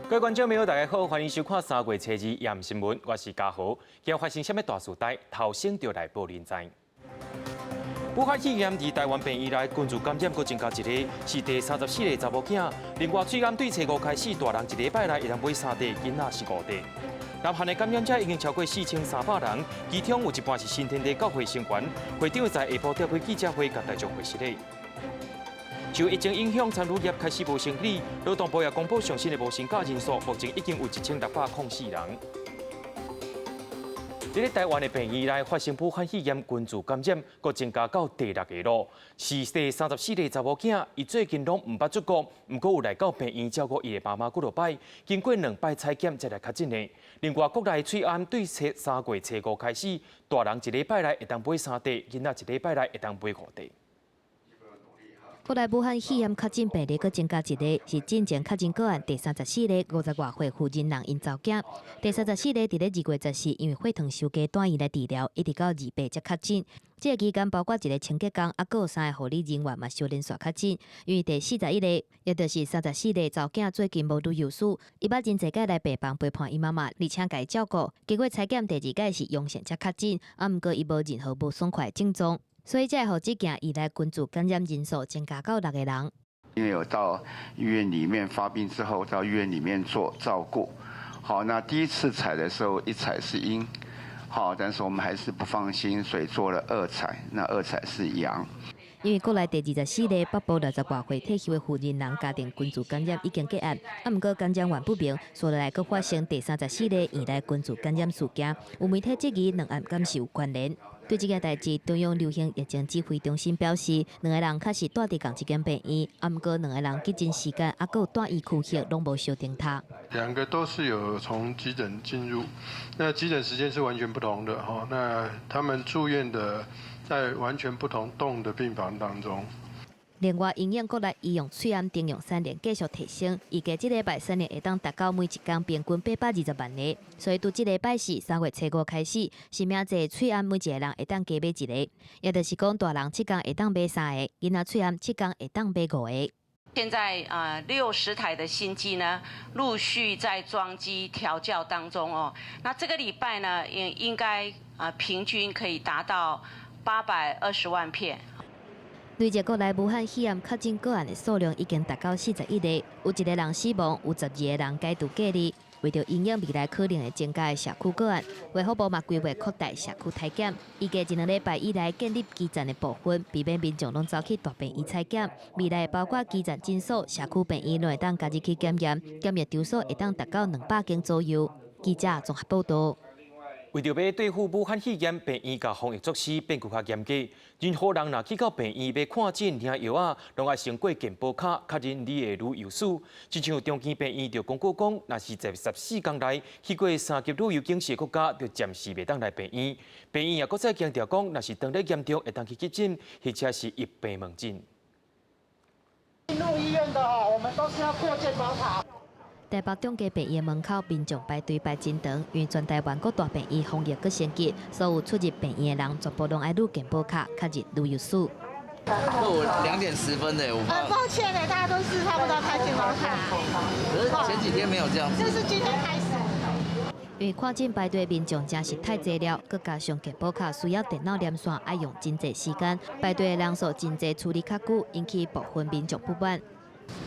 各位觀眾朋友，大家好，歡迎收看三月初二夜新聞，我是嘉豪。今日發生啥物大事代，頭先就來報恁知。武漢肺炎佇臺灣病院內群聚感染，閣增加一个，是第三十四个查某囝。另外，喙癌對初五開始，大人一禮拜內會當買三塊，囡仔是五塊。南韓的感染者已經超過4300人，其中有一半是新天地教會成員。會長在下晡召開記者會，共大眾解釋咧。受疫情影響，餐飲業開始無生意。勞動部也公布上新的無薪假人數，目前已經有1604人。佇咧臺灣的病院內發生武漢肺炎群聚感染，閣增加到第六个囉，是第三十四个查某囝。伊最近攏毋捌出國，毋過有來到病院照顧伊的媽媽幾落擺，經過兩擺採檢才來確診的。另外，國內喙癌對三月初五開始，大人一禮拜內會當買三塊，囡仔一禮拜內會當買五塊。國內武漢肺炎確診病例閣增加一个，是進前確診個案第三十四个五十外歲負責人𪜶查某囝。第三十四个佇咧2月14，因為血糖傷低蹛院來治療，一直到28才確診。這个期間包括一个清潔工，猶閣有三个護理人員嘛相連續確診。因為第四十一个，也就是三十四个查某囝最近無旅遊史，伊捌真濟擺來病房陪伴伊媽媽，而且共伊照顧。經過採檢第二擺是陽性才確診，啊，毋過伊無任何無爽快的症狀。所以才會予這件院內群聚感染人數增加到六个人。因為有到醫院裡面發病之後，到醫院裡面做照顧。好，那第一次採的時候，一採是陰，好，但是我們還是不放心，所以做了二採，那二採是陽。因為國內第二十四例北部六十外歲退休的負責人家庭群聚感染已經結案，啊，毋過感染源不明，紲落來閣發生第三十四例院內群聚感染事件，有媒體質疑兩案敢是有關聯。對這件代誌，中央流行疫情指揮中心表示，兩个人確實蹛佇仝一間病院，啊，毋過兩个人急診時間猶閣有蹛院區域攏無相重疊。兩個都是有從急診進入，那急診時間是完全不同的哈。那他們住院的在完全不同棟的病房當中。另外，因應國內醫用喙癌專用產能繼續提升，預計這禮拜產能會當達到每一工平均820萬个，所以對這禮拜四三月初五開始，實名制喙癌每一个人會當加買一个，也就是講大人七工會當買三个，囡仔喙癌七工會當買五个。現在啊，60台的新機呢，陸續在裝機調校當中哦。那這個禮拜呢，應該啊，平均可以達到820萬片。累計國內武漢肺炎確診個案的數量已經達到41个，有一個人死亡，有12個人解除隔離。為著因應未來可能會增加的社區個案，衛福部嘛規劃擴大社區篩檢，預計一兩禮拜以來建立基站的部分，避免民眾攏走去大病院採檢。未來包括基層診所、社區病院攏會當加入去檢驗，檢疫場所會當達到200間左右。記者綜合報導。為著欲對付武漢肺炎，病院共防疫措施變閣較嚴格。任何人若去到病院欲看診、領藥仔，攏愛先過健保卡確認你的旅遊史。親像長庚病院就公告講，若是在14天內去過三級旅遊警示國家，就暫時袂當來病院。病院也閣再強調講，若是當咧嚴重，會當去急診，或者是一般門診。進入醫院的哈，我們都是要過健保卡。台北長庚病院門口民眾排隊排真長，因為全台灣各大病院防疫閣升級，所有出入病院的人全部攏愛擼健保卡確認旅遊史。我2點10分的，我很抱歉呢，大家都是差不多開健保卡。可是前幾天沒有這樣子。這是今天開始。因為看診排隊民眾真是太濟了，閣加上健保卡需要電腦連線，愛用真濟時間，排隊的人數真濟，處理較久，引起部分民眾不滿。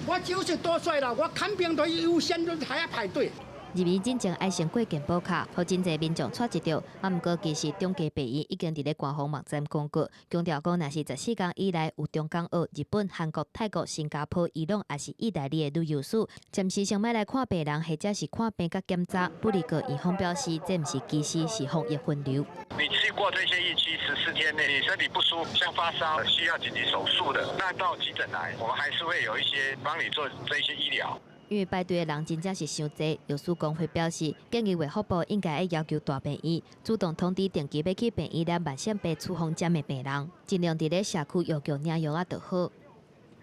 我90多歲了，我看病都優先，都還要排隊。入院進前愛先過健保卡，予真濟民眾掣一著。啊，毋過其實長庚病院已經佇咧官方網站公告，強調講，若是十四天以內有中港澳、日本、韓國、泰國、新加坡、伊朗，抑是意大利的旅遊史，暫時先莫來看病人，或者是看病佮檢查。不過院方表示，這毋是歧視，是防疫分流。你去過這些疫區14天內，你身體不舒服，像發燒，需要緊急手術的，那到急診來，我們還是會有一些幫你做這些醫療。因為排隊的人真正是傷濟，藥師公會表示，建議衛福部應該愛要求大病院主動通知定期欲去病院領慢性病處方箋的病人，盡量佇咧社區藥局領藥仔就好。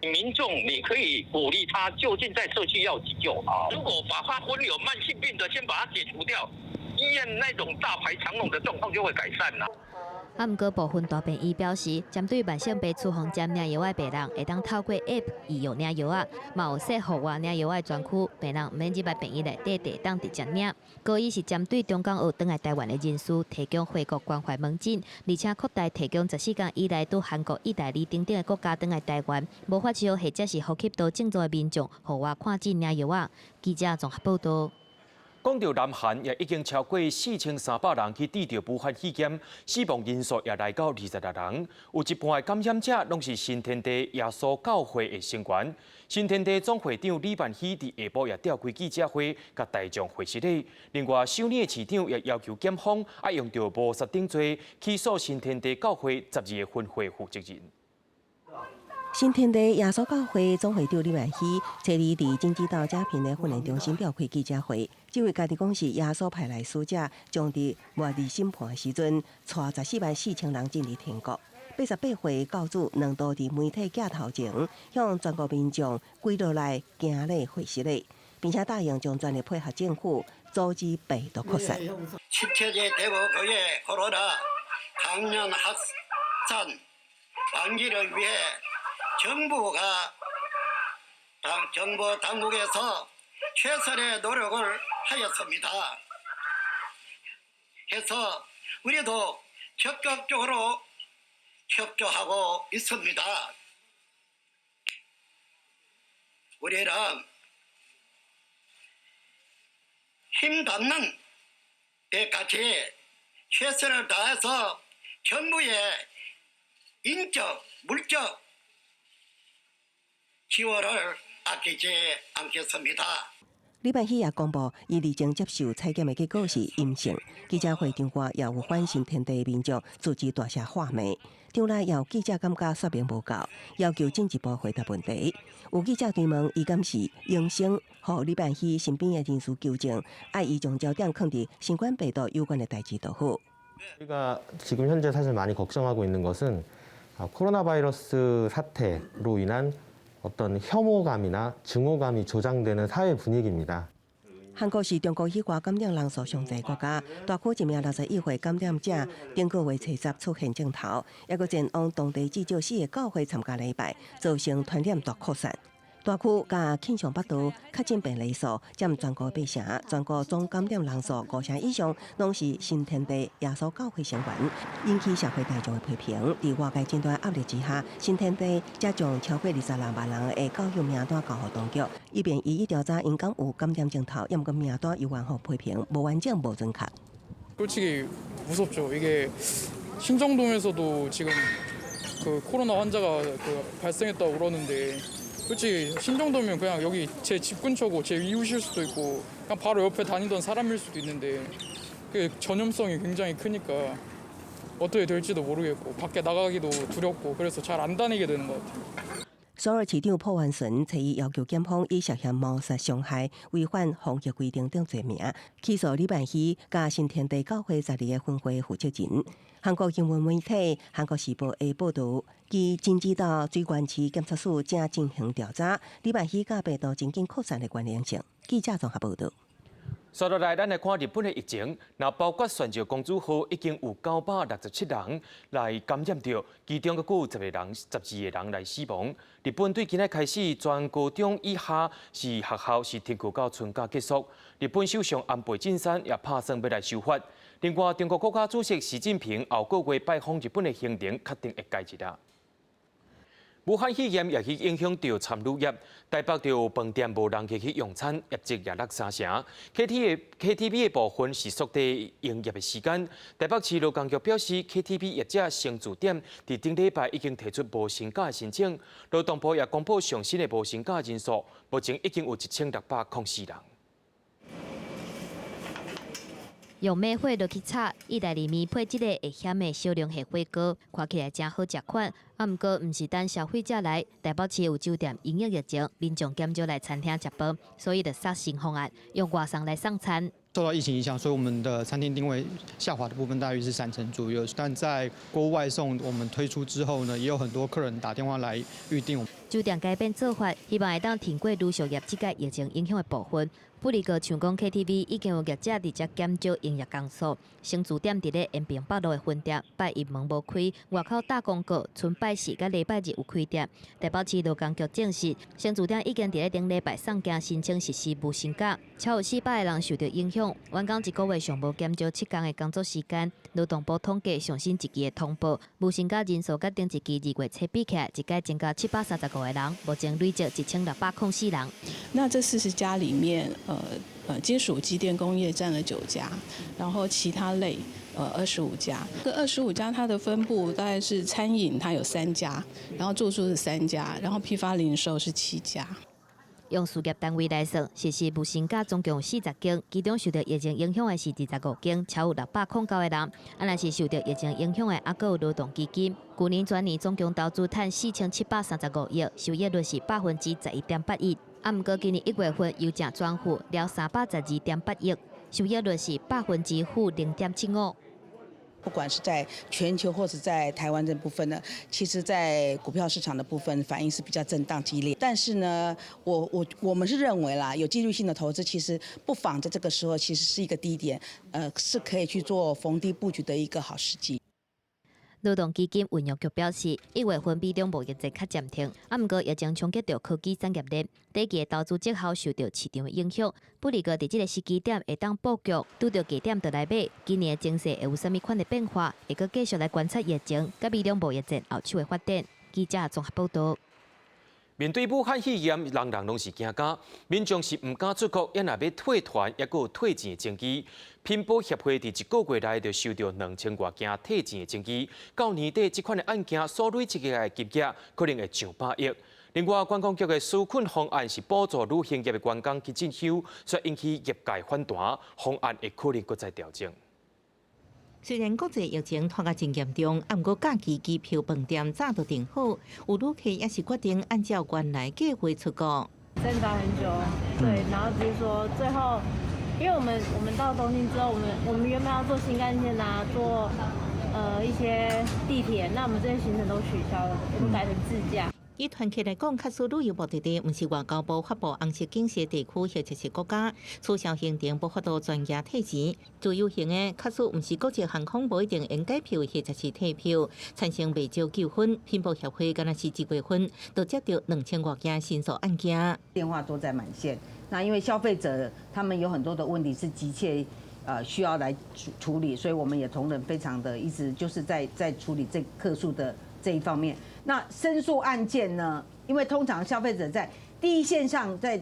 民眾你可以鼓勵他就近在社區藥急救啊。如果把他分有慢性病的，先把它解除掉，醫院那種大排長龍的狀況就會改善啦。啊，毋過部分大病院表示，針對慢性病處方箋領藥的病人，會當透過 App 預約領藥仔，嘛有設戶外領藥仔的專區，病人毋免入來病院內底地等直接領。高醫是針對中港澳轉來台灣的人士，提供回國關懷門診，而且擴大提供14天以內對韓國、意大利等等的國家轉來台灣，無發燒或者是呼吸道症狀的民眾，戶外看診領藥仔。記者綜合報道。講到南韓，也已經超過4300人去得著武漢肺炎，死亡人數也來到26人。有一半的感染者攏是新天地耶穌教會的成員。新天地總會長李萬熙佇下晡也召開記者會，共大眾解釋咧。另外，首爾的市長也要求檢方愛用著謀殺等罪起訴新天地教會12個分會負責人。新天地耶穌教會總會長李萬熙，初二佇京畿道佳平的訓練中心召開記者會，這位家己講是耶穌派來使者，將佇末日審判的時陣，帶144,000人進入天國。88歲教主兩度佇媒體鏡頭前，向全國民眾跪落來行禮會失禮，並且答應將全力配合政府阻止病毒擴散。 신체제대구교회 코로나 감염 확산 방지를 위해 정부가 당, 정부 당국에서 최선의 노력을 하였습니다. 해서 우리도 적극적으로 협조하고 있습니다. 우리는 힘 닿는 데까지 최선을 다해서 정부의 인적, 물적 지원을 아끼지 않겠습니다. 李萬熙也公布，伊日前接受採檢的結果是陰性。記者會場外也有反新天地民眾組織大聲喝罵。場內也有記者感覺說明無夠，要求進一步回答問題。有記者追問，伊敢是陽性，予李萬熙身邊的人士糾正，愛伊將焦點放佇新冠病毒有關的代誌就好。 우리가 지금 현재 사실 많이 걱정하고 있는 것은 코로나 바이러스 사태로 인한 어떤 혐오감이나 증오감이 조장되는 사회 분위기입니다. 韓國是中國以外感染人數上濟國家，大區一名61歲感染者，頂個月初十出現症頭，猶閣前往當地至少四个教會參加禮拜，造成傳染大擴散。大區佮慶尚北道確診病例數佔全國八成，全國總感染人數五成以上，攏是新天地耶穌教會成員，引起社會大眾的批評。佇外界真大壓力之下，新天地才將超過26萬人的教友名單交予當局，以便一一調查𪜶敢有感染症頭，猶毋過名單猶原予批評無完整、無準確。 솔직히 무섭죠. 이게 신정동에서도 지금 그 코로나 환자가 그 발생했다고 그러는데 솔직히 신정동이면 그냥 여기 제 집 근처고 제 이웃일 수도 있고 그냥 바로 옆에 다니던 사람일 수도 있는데 그 전염성이 굉장히 크니까 어떻게 될지도 모르겠고 밖에 나가기도 두렵고 그래서 잘 안 다니게 되는 것 같아요. 首爾市長朴元淳初一要求檢方以涉嫌謀殺、傷害、違反防疫規定等罪名，起訴李萬熙佮新天地教會12個分會負責人。韓國新聞媒體《韓國時報》的報導，據京畿道水原市檢察署正進行調查，李萬熙佮病毒真緊擴散的關聯性。記者綜合報導。接落來，咱來看日本的疫情。若包括船石公主號，已經有967人來感染著，其中閣有10個人、12個人來死亡。日本對今仔開始，全高中以下是學校是停課到春假結束。日本首相安倍晉三也拍算欲來修法。另外，中國國家主席習近平後個月拜訪日本的行程確定會改日啊。武漢肺炎也去影響著餐飲業，台北就有飯店無人客去用餐，業績也落三成。KTV 的部分是縮短營業的時間。台北市勞工局表示，KTV 業者新駐店佇頂禮拜已經提出無薪假的申請。勞動部也公布上新的無薪假人數，目前已經有1604人。用猛火落去炒，意大利麵配這个會鹹的小龍蝦火鍋，看起來誠好食款。啊，毋過毋是等消費者來，台北市有酒店營業疫情，民眾減少來餐廳食飯，所以就殺新方案，用外送來送餐。受到疫情影響，所以我們的餐廳訂位下滑的部分大約是3成左右。但在鍋外送我們推出之後呢，也有很多客人打電話來預訂。酒店改變做法，希望會當挺過旅宿業這屆疫情影響的部分。不過，像講 KTV 已經有業者佇遮減少營業工數，新竹店佇咧延平北路的分店拜一門無開，外口打廣告，賰拜四佮禮拜日有開店。台北市勞工局證實，新竹店已經佇咧頂禮拜送件申請實施無薪假，超過400個人受著影響。員工一個月上無減少7工的工作時間。勞動部統計上新一期的通報，無薪假人數佮頂一期2月初比起來，一屆增加735個人，目前累積1604人。那這40家裡面，金屬機電工業佔了9家，然後其他類25家。這25家它的分布大概是餐飲它有3家，然後住宿是3家，然後批發零售是7家。用事業單位來算，實施無薪假總共有40間，其中受著疫情影響的是25間，超有609個人。啊，若是受著疫情影響的，猶閣有勞動基金。舊年全年總共投資趁4735億，收益率是11.81%。啊，毋過今年1月份郵政轉負了312.8億，收益率是-0.75%。不管是在全球或者在台灣這部分呢，其實，在股票市場的部分反應是比較震盪激烈。但是呢，我們是認為啦，有紀律性的投資其實不妨在這個時候其實是一個低點，是可以去做逢低布局的一個好時機。勞動基金運用局表示，1月份美中貿易戰較暫停，啊，毋過疫情衝擊著科技產業鏈，短期的投資績效受著市場的影響。不過，佇這個時機點會當布局，拄著低點就來買。今年的情勢會有啥物款的變化？會閣繼續來觀察疫情佮美中貿易戰後手的發展。記者綜合報導。面對武漢肺炎，人人攏是驚驚，民眾是毋敢出國，也若欲退團，猶閣有退錢的爭議。拼寶協會佇一個月內就收著2000外件退錢的爭議，到年底這款的案件所累積的金額可能會上百億。另外，觀光局的紓困方案是補助旅行業的員工去進修，所以引起業界反彈，方案會可能閣再調整。雖然國際疫情拖甲真嚴重，啊，毋過假期機票、飯店早就訂好，有旅客也是決定按照原來計劃出國。掙扎很久，對，然後只是說最後，因為我們到東京之後，我們原本要坐新幹線啊，坐一些地鐵，那我們這些行程都取消了，我們改成自駕。以團客來講，確實旅遊目的地毋是外交部發布紅色警示地區或者是國家取消行程，無法度全額退錢。自由行的確實毋是國際航空，無一定會改票或者是退票，產生袂少糾紛。拼寶協會敢若是一月份就接著2000外件申訴案件。電話都在滿線，那因為消費者他們有很多的問題是急切需要來處理，所以我們也同仁非常的一直就是在處理這客訴的這一方面。那申訴案件呢？因為通常消費者在第一線上在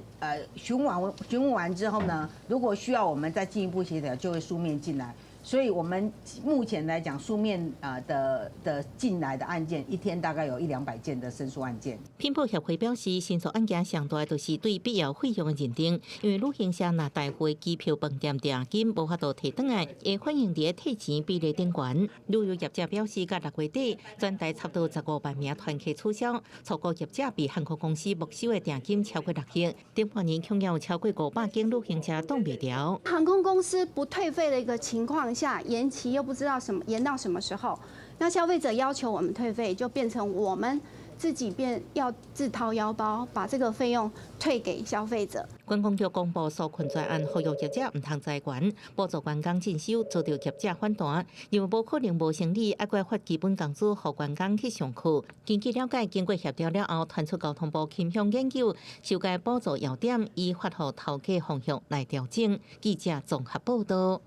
詢問完之後呢，如果需要我們再進一步協調，就會書面進來。所以我們目前來講，書面啊的進來的案件，一天大概有一兩百件的申訴案件。拼寶協會表示，申訴案件上大就是對必要費用的認定，因為旅行社若代付機票、飯店訂金無法度提轉來，會反映佇退錢比例頂懸。旅遊業者表示，到6月底，全台差不多15萬名團客取消，錯過業者被航空公司沒收的訂金超過6億。頂半年恐有超過500間旅行社擋袂牢。航空公司不退費的一個情況下，延期又不知道什麼延到什麼時候，那消費者要求我們退費，就變成我們自己變要自掏腰包，把這個費用退給消費者。觀光局公布紓困專案，呼籲業者毋通裁員，補助員工進修，遭著業者反彈，認為無可能無生理，猶閣發基本工資予員工去上課。根據了解，經過協調了後，傳出交通部傾向研究修改補助要點，以發予頭家方向來調整。記者綜合報道。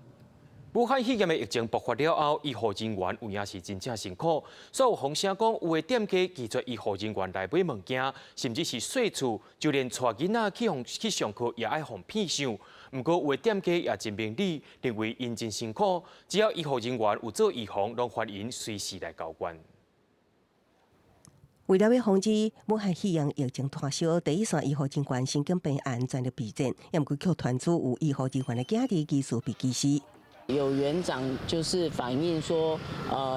武漢肺炎的疫情爆發了後，醫護人員有影是真正辛苦。所以有風聲講，有的店家拒絕醫護人員來買物件，甚至是稅厝，就連帶囡仔去上課也愛予騙相。毋過有的店家也真明理，認為𪜶真辛苦，只要醫護人員有做預防，攏歡迎隨時來交關。為了欲防止武漢肺炎疫情拖燒，第一線醫護人員神經病案全力備戰，也毋過卻傳出有醫護人員的囝兒疑似被歧視。有園長就是反映說，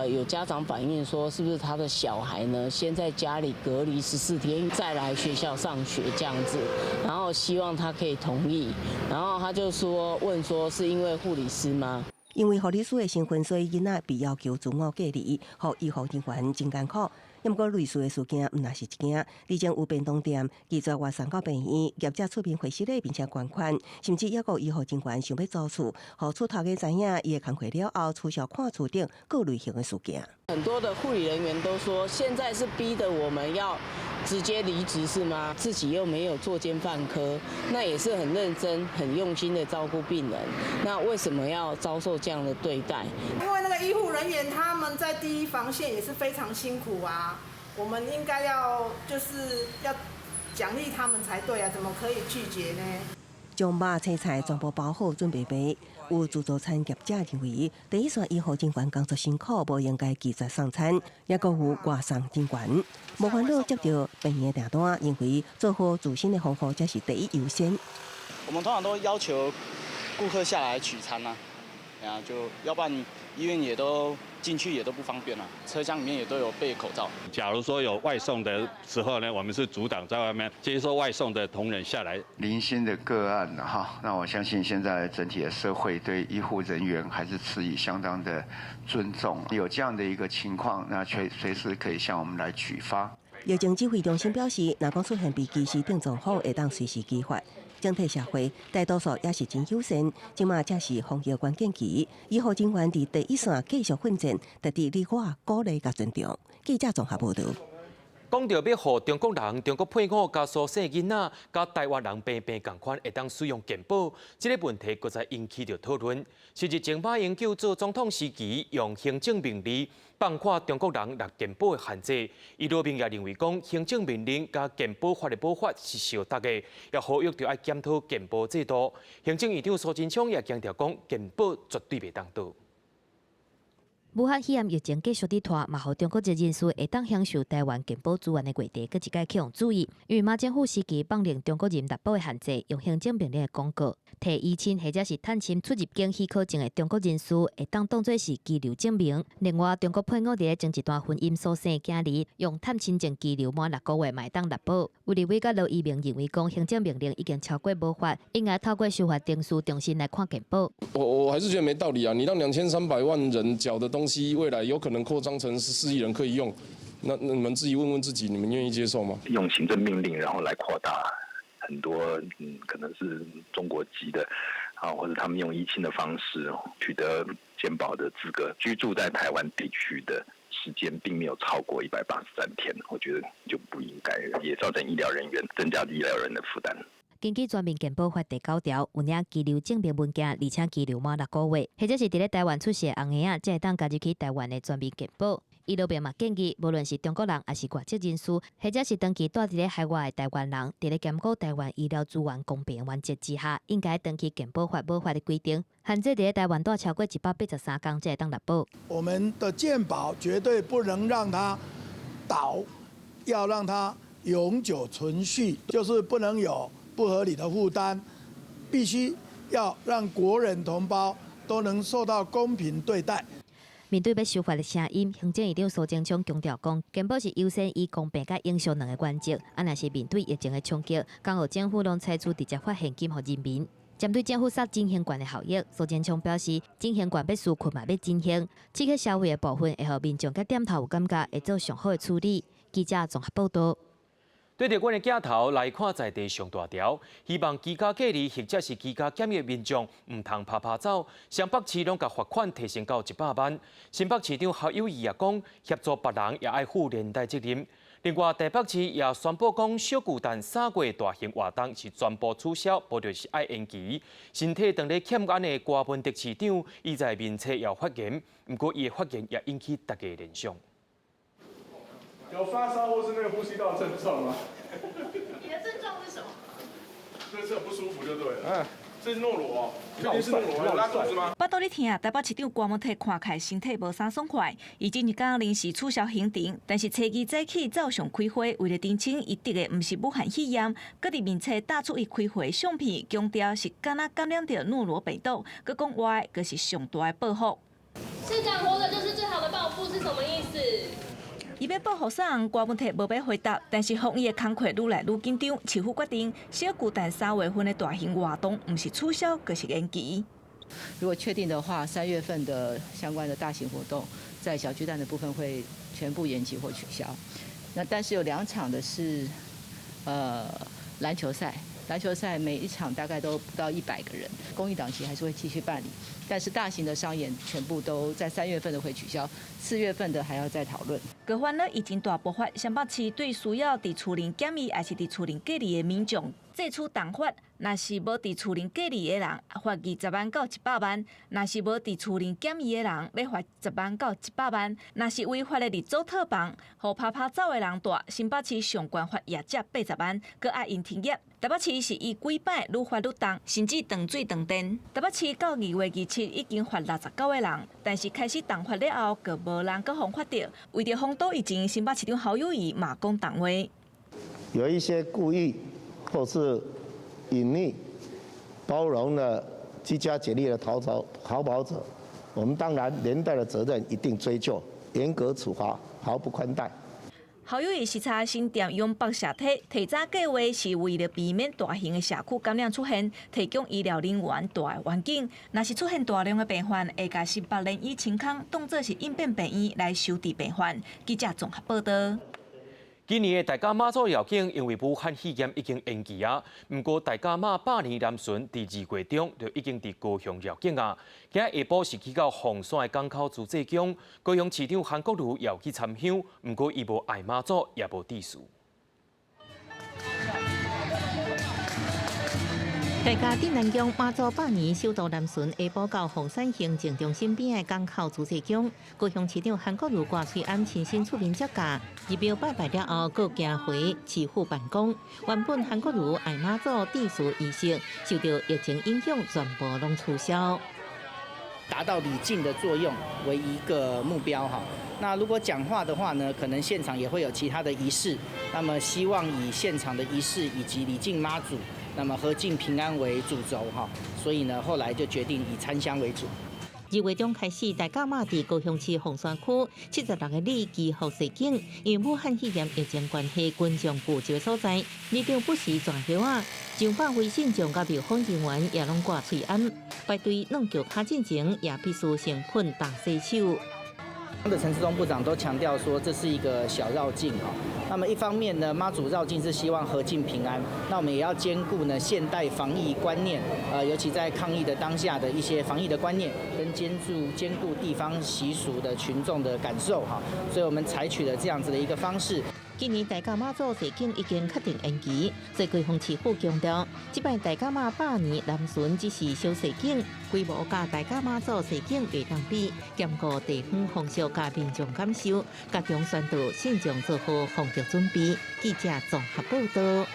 有家長反映說，是不是他的小孩呢，先在家裡隔離14天，再來學校上學這樣子，然後希望他可以同意，然後他就說問說，是因為護理師嗎？因為護理師的身份，所以囡仔被要求自我隔離，予醫護人員真艱苦。毋過類似的事件毋若是一件，之前有便當店拒絕外送到病院，業者出面回失禮並且捐款，甚至猶閣醫護人員想欲租厝，予厝頭家知影伊的工課了後取消看厝等各類型的事件。很多的護理人員都說，現在是逼得我們要直接離職是嗎？自己又沒有作奸犯科，那也是很認真、很用心的照顧病人，那為什麼要遭受這樣的對待？因為那個醫護人員他們在第一防線也是非常辛苦啊，我們應該要就是要獎勵他們才對啊，怎麼可以拒絕呢？將肉、青菜全部包好，準備賣。有自助餐業者認為，第一線醫護人員工作辛苦，無應該拒絕送餐。抑閣有外送人員無煩惱接到病院訂單，認為做好自身的防護才是第一優先。我們通常都要求顧客下來取餐啊，然後就要不然醫院也都進去也都不方便啦，車廂裡面也都有備口罩。假如說有外送的時候呢，我們是阻擋在外面接收外送的同仁下來。零星的個案哈，那我相信現在整體的社會對醫護人員還是持以相當的尊重。有這樣的一個情況，那隨時可以向我們來舉發。疫情指揮中心表示，若講出現被歧視等狀況，會當隨時舉發。整體社會大多數也是真友善，這馬正是防疫關鍵期，醫護人員佇第一線繼續奮戰，值得你我鼓勵佮尊重。記者綜合報導。講著欲予中國人、中國配偶佮蘇生囡仔佮台灣人平平仝款會當使用健保，這个問題閣再引起著討論。是日前馬英九做總統時期，用行政命令放寬中國人納健保的限制。伊羅明也認為講，行政命令佮健保法的保法是相搭的，也呼籲著愛檢討健保制度。行政院長蘇貞昌也強調講，健保絕對袂當倒。武漢肺炎疫情繼續佇拖，嘛予中國籍人士會當享受台灣健保資源的話題，閣一擺去予注意。因為馬政府時期放寬中國人納保的限制，用行政命令的公告，提依親或者是探親出入境許可證的中國人士，會當當做是居留證明。另外，中國配偶佇咧前一段婚姻所生的囝兒，用探親證居留滿6個月，嘛會當納保。有立委佮羅一鳴認為講，行政命令已經超過無法，應該透過修法程序重新來看健保。我還是覺得沒道理啊！你讓2300萬人繳的東西，未來有可能擴張成14億人可以用，那你們自己問問自己，你們願意接受嗎？用行政命令，然後來擴大很多，可能是中國籍的，啊，或者他們用依親的方式取得健保的資格，居住在台灣地區的時間並沒有超過183天，我覺得就不應該，也造成醫療人員增加醫療人員的負擔。根據全民健保法第九條，有領居留證明文件，而且居留滿6個月，或者是佇咧台灣出世的紅嬰仔，才會當加入去台灣的全民健保。伊羅明嘛建議，無論是中國人，抑是外籍人士，或者是長期蹛佇咧海外的台灣人，佇咧兼顧台灣醫療資源公平原則之下，應該轉去健保法無法的規定，限制佇咧台灣蹛超過183天，才會當納保。我們的健保絕對不能讓它倒，要讓它永久存續，就是不能有不合理的負擔，必須要讓國人同胞都能受到公平對待。面對欲修法的聲音，行政院長蘇貞昌強調講，健保是優先以公平佮永續兩个原則。啊，若是面對疫情的衝擊，港澳政府攏採取直接發現金予人民。針對政府殺振興券的效益，蘇貞昌表示，振興券欲紓困嘛欲振興，刺激消費的部分會予民眾佮店頭有感覺，會做上好的處理。記者綜合報導。對著阮的鏡頭來看在地上大條，希望居家隔離或者是居家檢疫民眾毋通趴趴走。雙北市攏共罰款提升到100萬。新北市長侯友宜也講，協助別人也愛負連帶責任。另外，台北市也宣布講，小巨蛋3月大型活動是全部取消，無就是愛延期。身體當咧欠安的柯文哲市長，伊在面冊也發言，毋過伊的發言也引起大家聯想。有發燒或是那個呼吸道症狀嗎？你的症狀是什麼？就是很不舒服就對了。嗯，這是諾羅哦，確定是諾羅，有拉肚子嗎？腹肚咧疼，台北市長柯文哲看起來身體無啥爽快。伊前一工臨時取消行程，但是初二早起照常開會，為了澄清伊得的毋是武漢肺炎，閣佇面冊打出伊開會相片，強調是敢若感染著諾羅病毒，閣講話閣是上大的報復。市長活著就是最好的報復是什麼意思？伊欲報復啥人？柯文哲無欲回答，但是防疫的工課愈來愈緊張，市府決定小巨蛋3月份的大型活動，毋是取消，就是延期。如果確定的話，3月份的相關的大型活動，在小巨蛋的部分會全部延期或取消。那但是有兩場的是，籃球賽，籃球賽每一場大概都不到100個人，公益檔期還是會繼續辦理，但是大型的商演全部都在3月份的會取消，4月份的還要再討論。閣煩惱疫情大爆發，雙北市對需要佇厝內檢疫，抑是佇厝內隔離的民眾，採取重罰。若是無佇厝內隔離的人，罰20萬到100萬；若是無佇厝內檢疫的人，欲罰10萬到100萬；若是違法的入租套房，予趴趴走的人蹛，新北市上懸罰業者80萬，閣愛𪜶停業。台北市是依幾擺愈罰愈重，甚至斷水斷電。台北市到2月27已經罰69個人，但是開始重罰了後，閣無人閣予罰著。為著防堵疫情，新北市長侯友宜嘛講重話。有一些故意或是隱匿、包容了居家檢疫的逃跑者，我們當然連帶的責任一定追究，嚴格處罰，毫不寬待。侯友宜視察新店永北社體，提早計劃是為了避免大型的社區感染出現，提供醫療人員蹛的環境。若是出現大量的病患，會共新北聯醫清空，當作是應變病院來收治病患。記者綜合報道。今年的大甲媽祖繞境因為武漢肺炎已經延期啊，毋過大甲媽百年南巡佇2月中就已經佇高雄繞境啊。今仔下晡是去到鳳山的港口自濟宮，高雄市長韓國瑜也有去參香，毋過伊無愛媽祖，也無致辭。大甲鎮瀾宮媽祖百年首度南巡，下晡到鳳山行政中心邊的港口自濟宮，高雄市長韓國瑜掛喙罨親身出面接駕，入廟拜拜了後，閣行回市府辦公。原本韓國瑜愛媽祖致辭儀式，受到疫情影響，全部攏取消。達到禮敬的作用為一個目標哈。那如果講話的話呢，可能現場也會有其他的儀式。那麼希望以現場的儀式以及禮敬媽祖，那麼合境平安為主軸哈。所以呢，後來就決定以參香為主。2月中開始，大甲媽佇高雄市鳳山區76里祈福踅境，因為武漢肺炎疫情關係，群眾聚集的所在，里長不時轉葉仔，上百位信眾佮廟方人員也攏掛喙罨，排隊攏轎跤進前，也必須先噴大洗手。的陳時中部長都強調說，這是一個小繞境哈。那麼一方面呢，媽祖繞境是希望合境平安，那我們也要兼顧呢現代防疫觀念，尤其在抗疫的當下的一些防疫的觀念，跟兼顧地方習俗的群眾的感受哈。所以我們採取了這樣子的一個方式。今年大甲媽祖踅境已經確定延期，所以高雄市府強調，這擺大甲媽百年南巡只是小踅境，規模佮大甲媽祖踅境袂當比，兼顧地方風俗佮民眾感受，加強宣導信眾做好防疫準備。記者綜合報道。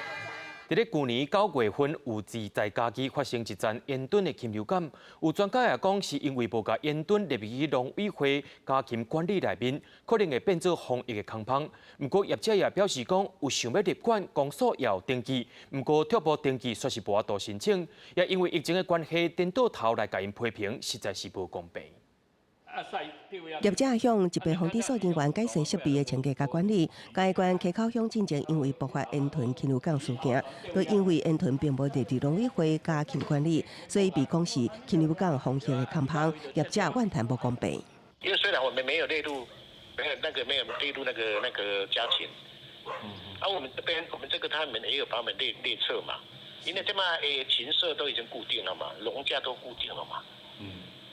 佇咧舊年9月份，有在嘉義發生一場煙墩的禽流感，有專家也講，是因為無共煙墩列入去農委會家禽管理內面，可能會變做防疫的空縫。毋過業者也表示講，有想欲列管，公所也有登記，毋過逐步登記煞是無法度申請，也因為疫情的關係，顛倒頭來共𪜶批評，實在是無公平。業者向疾病防治所人員改善設備的清潔佮管理，嘉義縣溪口鄉進前因為爆發煙豚禽流感事件，都因為煙豚並無列入農委會家禽管理，所以被講是禽流感風險的空縫，業者怨嘆無公平。因為雖然我們沒有列入，沒有那個沒有列入那個家禽，啊，我們這邊我們這個他們也有把我們列冊嘛，因為這嘛禽舍都已經固定了嘛，籠架都固定了嘛，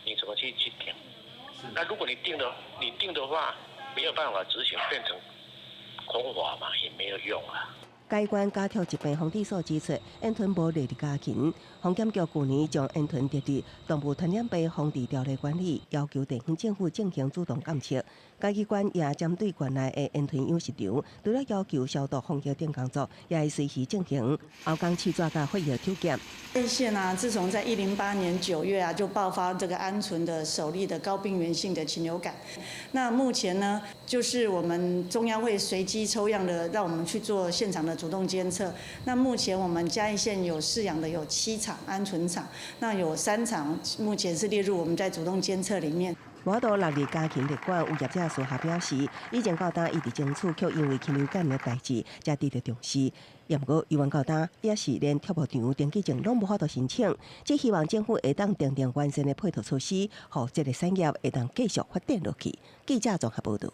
你怎麼去定？那如果你定的，你定的話沒有辦法執行，變成空話嘛，也沒有用啊。嘉義縣家畜疾病防治所指出，煙豚無列入家禽，防檢局舊年將煙豚列入動物傳染病防治條例管理，要求地方政府進行主動監測。嘉義縣也針對縣內的煙豚養殖場，除了要求消毒防疫等工作，也會隨時進行後工試紙佮血液抽檢。嘉義縣啊，自從在108年9月啊，就爆發這個鵪鶉的首例的高病原性的禽流感。那目前呢，就是我們中央會隨機抽樣的，讓我們去做現場的主動監測。那目前我們嘉義縣有飼養的有7場鵪鶉場，那有3場目前是列入我們在主動監測裡面。無法度納入家禽列管，有業者私下表示，以前到今一直爭取，卻因為禽流感的代誌，才得著重視。毋過，猶原到今也是連畜牧場登記證攏無法度申請，只希望政府會當訂定完善的配套措施，予這个產業會當繼續發展落去。記者綜合報導。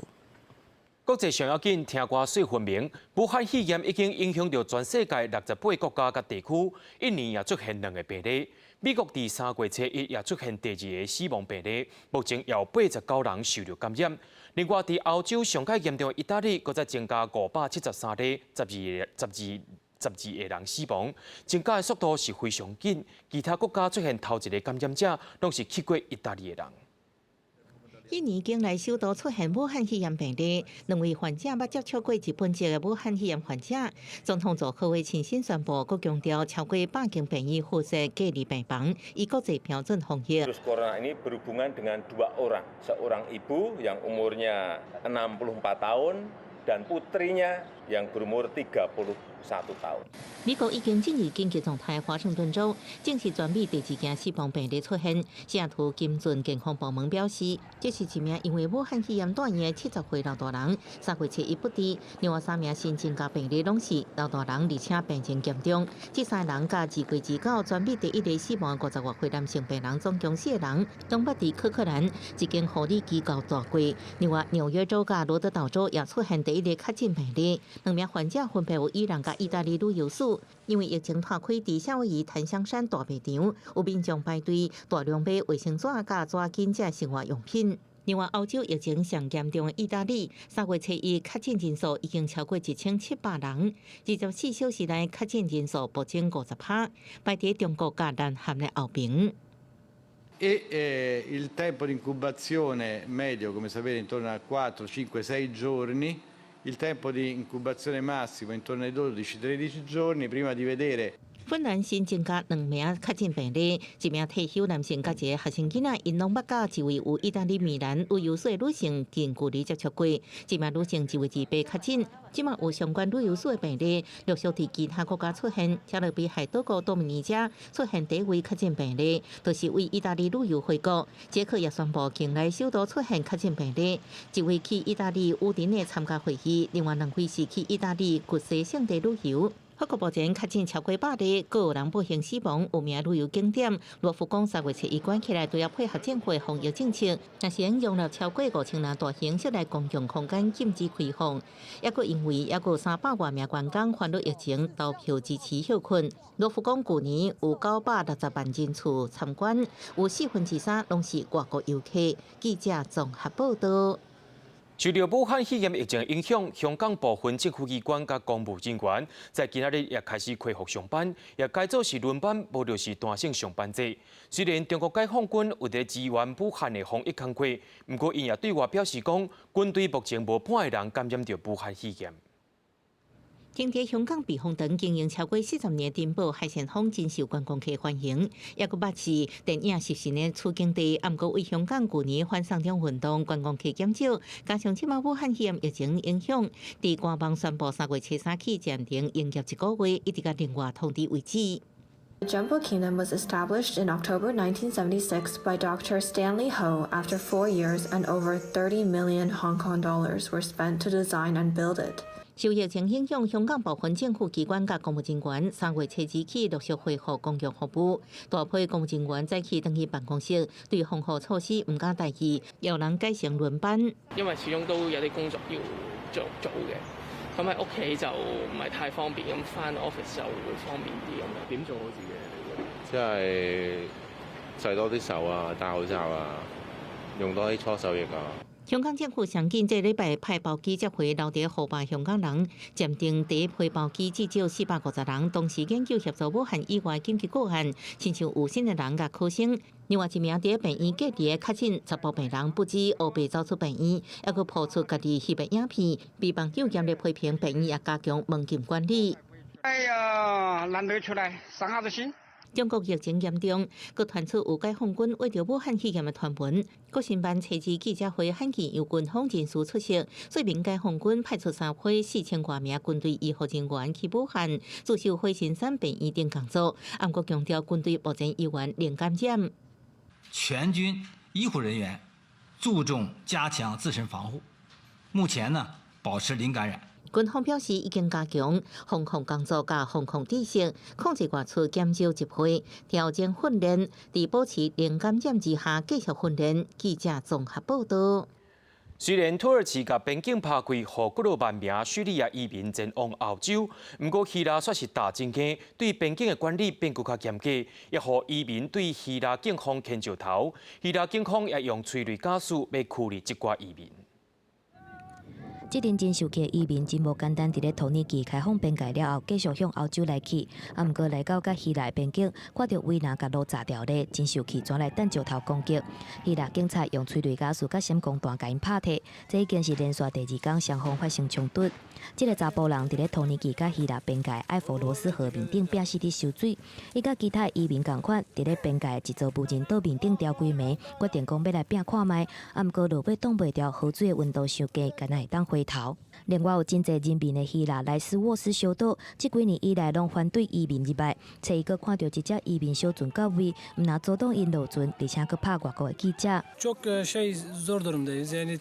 國際上要緊，聽歌說分明。武漢肺炎已經影響著全世界68個國家佮地區，印尼也出現兩个病例。美國佇3月初一也出現第二个死亡病例，目前有89人受著感染。另外，佇歐洲上較嚴重的義大利，閣再增加573例，12個人死亡，增加的速度是非常緊。其他國家出現頭一个感染者，攏是去過義大利的人。印尼境內首度出現武漢肺炎病例，兩位患者捌接觸過日本籍的武漢肺炎患者。總統佐科威親身宣布，閣強調超過100間病院負責隔離病房，以國際標準防疫。 Virus corona ini berhubungan dengan dua orang, seorang ibu yang umurnya 64 tahun dan putrinya yang berumur 31 tahun。美國已經進入緊急狀態，華盛頓州正式全美第二件死亡病例出現。西雅圖金尊健康部門表示，這是一名因為武漢肺炎住院的70歲老大人，3月初一不治。另外三名新增加病例攏是老大人，而且病情嚴重。這三个人佮2月29全美第一个死亡50外歲男性病人，總共四个人，攏捌佇柯克蘭一間護理機構蹛過。另外紐約州佮羅德島州也出現第一个確診病例，兩名患者分別有伊朗佮義大利旅遊史。因為疫情拖開，佇夏威夷檀香山大賣場有民眾排隊大量買衛生紙佮紙巾這生活用品。另外，歐洲疫情上嚴重的義大利，3月初一確診人數已經超過1700人，24小時內確診人數暴增50%，排佇中國佮南韓的後邊。 E il tempo di incubazione medio, come sapete, intorno a 4, 5, 6 giorni, il tempo di incubazione massimo intorno ai 12-13 giorni prima di vedere 芬蘭新增加兩名確診病例，一名退休男性佮一个學生囡仔，𪜶攏捌佮一位有義大利米蘭旅遊史的女性近距離接觸過。這名女性2月28確診，這馬有相關旅遊史的病例陸續佇其他國家出現，加勒比海島國多米尼加出現第一位確診病例，就是為義大利旅遊回國。捷克也宣布境內首度出現確診病例，一位去義大利烏林的參加會議，另外兩位是去義大利古西聖地旅遊。法國目前確診超過100例，閣有人不幸死亡。有名旅遊景點羅浮宮3月初一關起來，都要配合政府的防疫政策。若是容納超過5000人大型室內公共空間禁止開放。抑閣因為抑閣300外名員工煩惱疫情，投票支持歇睏。羅浮宮舊年有960萬人次參觀，有3/4攏是外國遊客。記者綜合報導。受著武漢肺炎疫情影響，香港部分政府機關佮公務人員在今仔日也開始恢復上班，也改做是輪班，無就是彈性上班制。雖然中國解放軍有佇支援武漢的防疫工作，毋過𪜶也對外表示講，軍隊目前無半个人感染著武漢肺炎。停佇香港避風塘經營超過40年，珍寶海鮮舫真受觀光客歡迎，抑閣捌是電影食神的取景地。毋過為香港舊年反送中運動觀光客減少，加上這馬武漢肺炎疫情影響，佇官網宣布3月初三起暫停營業一個月，一直到另外通知為止。 The Jumbo Kingdom was established in October 1976 by Dr. Stanley Ho after 4 years and over 30 million Hong Kong dollars were spent to design and build it. 受疫情影響，香港部分政府機關佮公務人員3月初二起陸續恢復公共服務。大批公務人員早起轉去辦公室，對防護措施毋敢大意，有人改成輪班。因為始終都有啲工作要做做嘅，咁喺屋企就唔係太方便，咁返 office 就會方便啲咁樣。點做好自己？即係洗多啲手啊，戴口罩啊，用多啲搓手液啊。香港政府上緊這禮拜派包機接回留佇湖北香港人，暫定第一批包機至少450人，同時研究協助武漢以外緊急個案，親像有心的人佮考生。另外一名佇病院隔離的確診查埔病人，不止烏白走出病院，猶閣拋出家己翕的影片，被網友嚴厲批評，病院也加強門禁管理。哎呀，難得出來傷下子心。中國疫情嚴重，閣傳出有解放軍為著武漢肺炎的傳聞。國新辦初二記者會罕見由軍方人士出席，說明解放軍派出三批4000外名軍隊醫護人員去武漢，駐守火神山病院等工作。毋過強調軍隊目前醫院零感染。全軍醫護人員注重加強自身防護，目前呢保持零感染。軍方表示已經加強防控工作佮防控知識，控制外出減少集會，調整訓練，佇保持零感染之下繼續訓練。記者綜合報導。雖然土耳其共邊境拍開，予幾若萬名敘利亞移民前往歐洲，毋過希臘煞是踏真緊，對邊境的管理變閣較嚴格，也予移民對希臘警方牽石頭。希臘警方也用催淚瓦斯欲驅離這寡移民。這陣真受氣的移民真無簡單，佇咧土耳其開放邊界了後，繼續向歐洲來去。啊，毋過來到佮希臘邊境，看著圍欄共路閘牢咧，真受氣，轉來擲石頭攻擊。希臘警察用催淚瓦斯佮閃光彈共𪜶拍退，這已經是連續第二工雙方發生衝突。這个查埔人佇咧土耳其佮希臘邊界埃佛羅斯河面頂拚死佇游水，伊佮其他移民仝款，佇咧邊界一座無人島面頂牢幾暝，決定講欲來拚看覓。啊，毋過落尾擋袂牢河水的溫度傷低，敢若會當回頭。另外有真濟人民的希臘萊斯沃斯小島，這幾年以來攏反對移民入來。初一閣看著一隻移民小船到位，毋但阻擋𪜶落船，而且閣拍外國的記者。 Çok şey zor durumdayız. Yani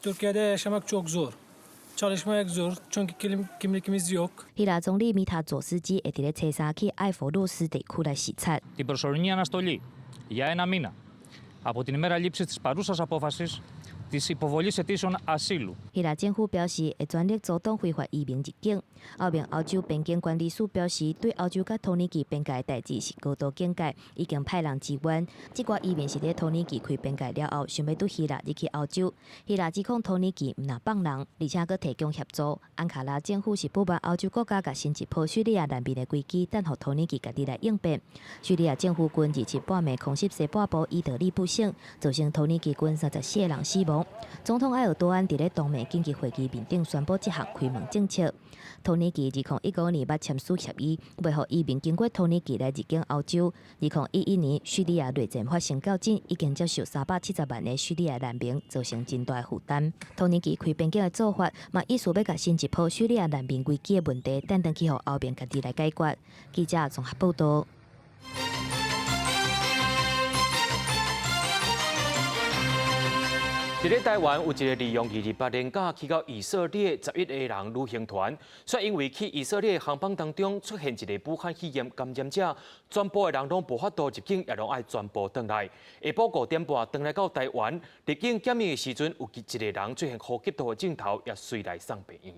Türkiye'de yaşamak çok zor. Çalışmak zor. Çünkü kimlikimiz yok. 希臘總理米塔佐斯基會佇咧初三去艾佛魯斯地區來視察。 Την προσωρινή αναστολή για ένα μήνα από την ημέρα λήψης της παρούσας απόφασης της υποβολής αιτήσεων ασύλου. 希臘政府表示會全力阻擋非法移民入境。歐盟歐洲邊境管理署表示，對歐洲佮土耳其邊界的代誌是高度警戒，已經派人支援。這寡移民是佇土耳其開邊界了後，想欲佇希臘入去歐洲。希臘指控土耳其毋但放人，而且閣提供協助。安卡拉政府是不滿歐洲國家共新一波敘利亞難民的危機，等予土耳其家己來應變。敘利亞政府軍27半暝空襲西北部伊德利卜省，造成土耳其軍34個人死亡。總統埃爾多安佇咧當面緊急會議面頂宣布這項開門政策。土耳其2015年捌簽署協議，袂予移民經過土耳其來入境歐洲。2011年敘利亞內戰發生到今，已經接受370萬个敘利亞難民，造成真大負擔。土耳其開邊境的做法，嘛意思欲共新一波敘利亞難民危機的問題，轉轉去予歐盟家己來解決。記者綜合報導。佇咧台灣有一个利用28連假去到以色列11個人旅行團，卻因為去以色列航班當中出現一个武漢肺炎感染者，全部的人攏無法度入境，也攏愛全部轉來。下晡5點半轉來到台灣，入境檢疫的時陣，有一个人出現呼吸道的症頭，也隨來送病院。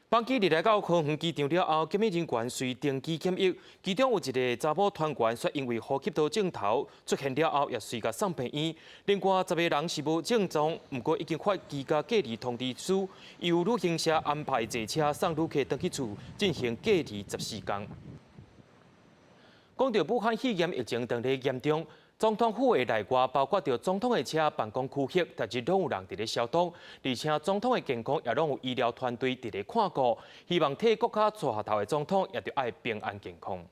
班機入來到桃園機場了後，檢疫人員隨登機檢疫，其中有一个查某團員，卻因為呼吸道症頭出現了後，也隨共送病院。另外10个人是無症狀，毋過已經發居家隔離通知書，由旅行社安排坐車送旅客轉去厝進行隔離14天。講到武漢肺炎疫情當咧嚴重，總統府的內外，包括著總統的車、辦公區域，逐日攏有人佇咧消毒，而且總統的健康也攏有醫療團隊佇咧看顧，希望替國家帶頭的總統也著愛平安健康。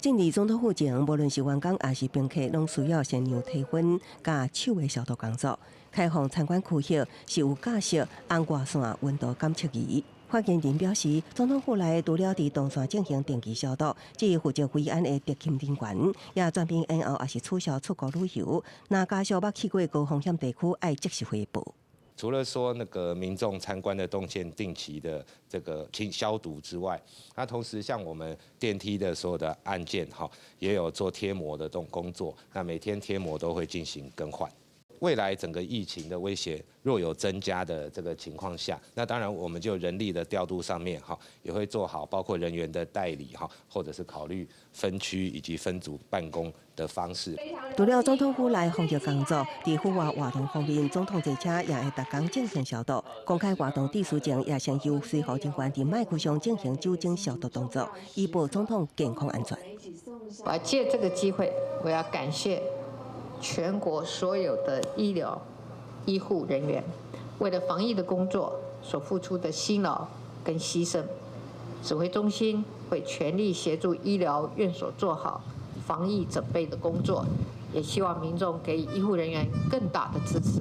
進入總統府前，無論是員工抑是賓客，攏需要先量體溫佮手的消毒工作。開放參觀區域是有架設紅外線溫度監測儀。發言人表示，總統府內除了佇動線進行定期消毒，至於負責維安的特勤人員也全面延後，抑是取消出國旅遊。若家屬捌去過高風險地區，愛即時回報。除了說那個民眾參觀的動線定期的這個清消毒之外，那同時像我們電梯的所有的按鍵哈，也有做貼膜的動工作，那每天貼膜都會進行更換。未來整個疫情的威脅若有增加的這個情況下，那當然我們就人力的調度上面哈，也會做好包括人員的代理哈，或者是考慮分區以及分組辦公的方式。除了總統府內防疫工作，佇府外活動方面，總統坐車也會逐工進行消毒。公開活動結束前，也先由隨扈人員佇麥克上進行酒精消毒動作，以保總統健康安全。我借這個機會，我要感謝全國所有的醫療醫護人員，為了防疫的工作所付出的辛勞跟犧牲。指揮中心會全力協助醫療院所做好防疫準備的工作，也希望民眾給予醫護人員更大的支持。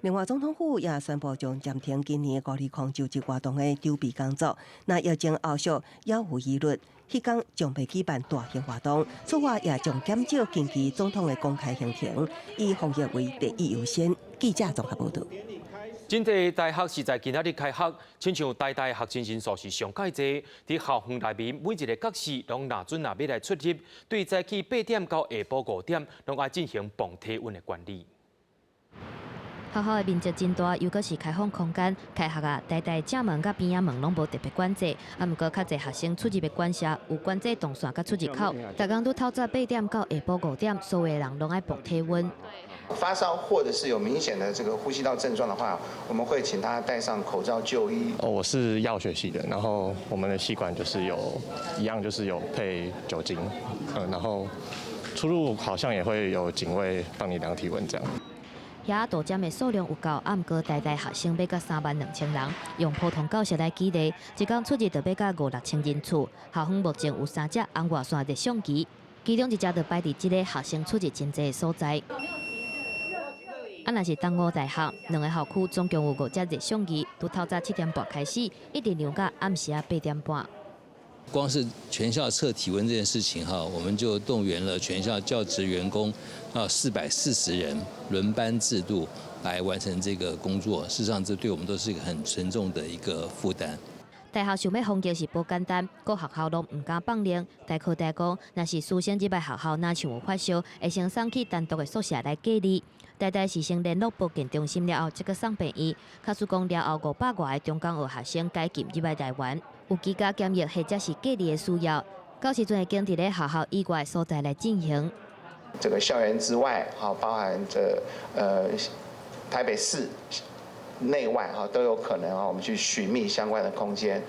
另外，總統府也宣布將暫停今年5·20就職活動的籌備工作。若疫情後續猶有疑慮，彼工將袂舉辦大型活動。此外，也將減少近期總統的公開行程，以防疫為第一優先。記者綜合報導。真濟大學是在今仔日開學，親像台大學生人數是上蓋濟，佇校園內面每一个角室攏若準若欲來出入，對早起8點到下晡5點，攏愛進行磅體溫的管理。學校的面積真大，又閣是開放空間，開學啊，台大正門佮邊仔門攏無特別管制，啊，毋過較濟學生出入的管轄有管制動線佮出入口。逐工對透早8點到下晡5點，所有的人攏愛磅體溫。發燒或者是有明顯的這個呼吸道症狀的話，我們會請他戴上口罩就醫。哦，我是藥學系的，然後我們的系館就是有一樣，就是有配酒精，然後出入好像也會有警衛幫你量體溫這樣。遐大針的數量有夠，啊，毋過台大學生欲到32,000人，用普通教室來舉例，一工出入就欲到五六千人次。校方目前有三隻紅外線熱相機，其中一隻就擺佇這個學生出入真濟的所在。啊，若是東吳大學，兩个校區總共有五隻熱相機，從透早7點半開始，一直量到暗時仔8點半。光是全校測體溫這件事情哈，我們就動員了全校教職員工啊440人輪班制度來完成這個工作。事實上，這對我們都是一個很沉重的一個負擔。大學想欲防疫是無簡單，各學校攏毋敢放冗。大科大講，若是師生入來學校，若像有發燒，會先送去單獨的宿舍來隔離。台大是先聯絡保健中心了後，才閣送病院。假使講了後500外个中港學學生解禁入來台灣，有居家檢疫或者是隔離的需要，到時陣會經佇咧學校以外所在來進行。這個校園之外，哈，包含著台北市內外，哈，都有可能啊，我們去尋覓相關的空間。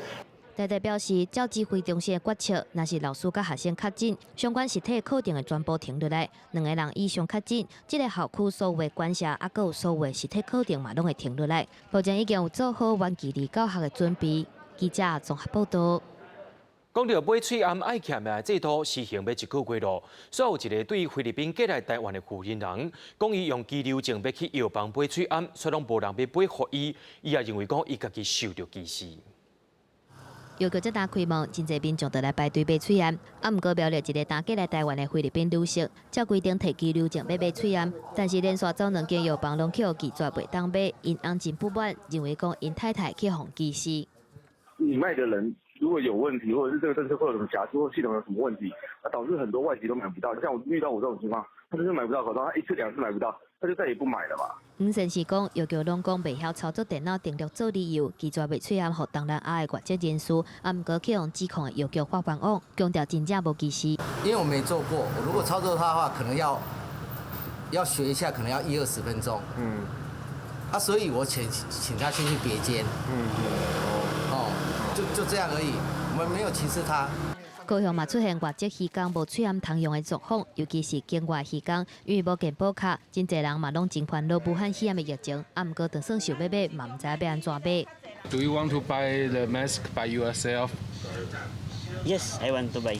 台大表示，照指揮中心的決策，若是老師佮學生確診，相關實體課程會全部停落來；兩个人以上確診，這个校區所有的管轄，猶閣有所有的實體課程嘛，攏會停落來。目前已經有做好遠距離教學的準備。記者綜合報道。講著買喙罨愛欠的制度實行欲一個月囉，煞有一个對菲律賓過來台灣的婦人人，講伊用居留證欲去藥房買喙罨，卻攏無人欲買予伊，伊也認為講伊家己受著歧視。藥局這當開門，真濟民眾就來排隊買喙罨。啊，毋過苗栗一个當過來台灣的菲律賓女性，照規定提居留證欲買喙罨，但是連續走兩間藥房攏予拒絕袂當買，𪜶翁真不滿，認為講𪜶太太去予歧視。你賣的人如果有問題，或者是這個政策會有什麼瑕疵，或系統有什麼問題，那導致很多外籍都買不到。像我遇到我這種情況，他就是買不到口罩，他一次兩次買不到，他就再也不買了嘛。吳先生講，藥局攏講袂曉操作電腦登錄做理由，拒絕賣喙罨予東南亞的外籍人士，啊，毋過去予指控的藥局發冤枉，強調真正無歧視。因為我沒做過，我如果操作它的話，可能要學一下，可能要一二十分鐘。啊，所以我請他先去別間。哦，就這樣而已，我們沒有歧視他。高雄嘛出現外籍漁工無喙罨通用的狀況，尤其是境外漁工，因為無健保卡，真濟人嘛攏真煩惱武漢肺炎的疫情，啊，毋過就算想欲買，嘛毋知欲按怎買。 Do you want to buy the mask by yourself? Yes, I want to buy.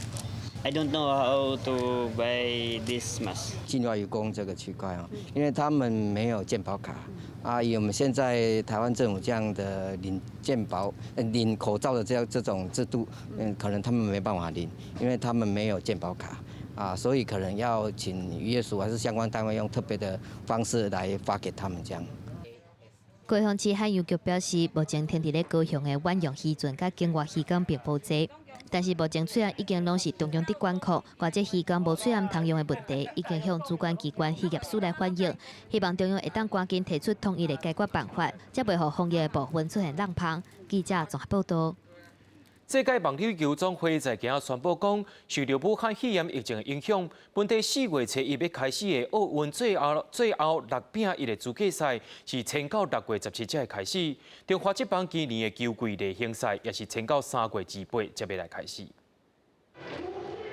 I don't know how to buy this mask. 境外漁工這個區塊啊，因為他們沒有健保卡啊，以我們現在台灣政府這樣的領健保、領口罩的這種制度，可能他們沒辦法領，因為他們沒有健保卡啊，所以可能要請漁業署還是相關單位用特別的方式來發給他們這樣。高雄市海洋局表示，目前停佇咧高雄的遠洋漁船佮境外漁工並無濟，但是目前喙罨已經攏是中央佇管控，外籍漁工無喙罨通用的問題，已經向主管機關漁業署來反映，希望中央會當趕緊提出統一的解決辦法，才袂予防疫的部分出現漏縫。記者綜合報道。世界棒壘球總會在今仔宣布講，受著武漢肺炎疫情的影響，本地4月初一欲開始的奧運最後6比1的資格賽是延到6月17才會開始。中華職棒今年的球季例行賽也是延到3月28才欲來開始。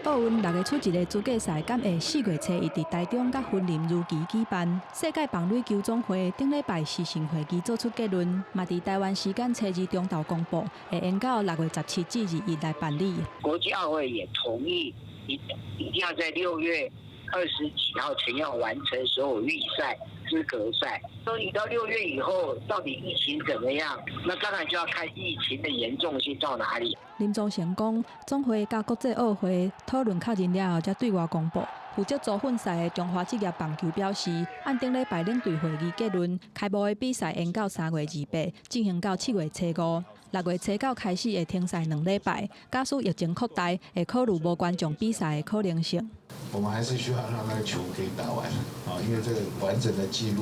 奧運六个初一的資格賽，敢會4月初一佇台中佮雲林如期舉辦？世界棒壘球總會頂禮拜視訊會議做出結論，嘛佇台灣時間初二中晝公布，會延到6月17至21來辦理。國際奧會也同意，一定要在6月20幾號前要完成所有預賽、資格賽。所以你到六月以後，到底疫情怎麼樣？那當然就要看疫情的嚴重性到哪裡。林宗成講，總會佮國際奧會討論確認了後，才對外公布。負責組訓賽的中華職業棒球表示，按頂禮拜領隊會議結論，開幕的比賽延到3月28，進行到7月初五。6月初九開始會停賽2禮拜，假使疫情擴大，會考慮無觀眾比賽的可能性。我們還是需要讓那個球可以打完啊，因為這個完整的記錄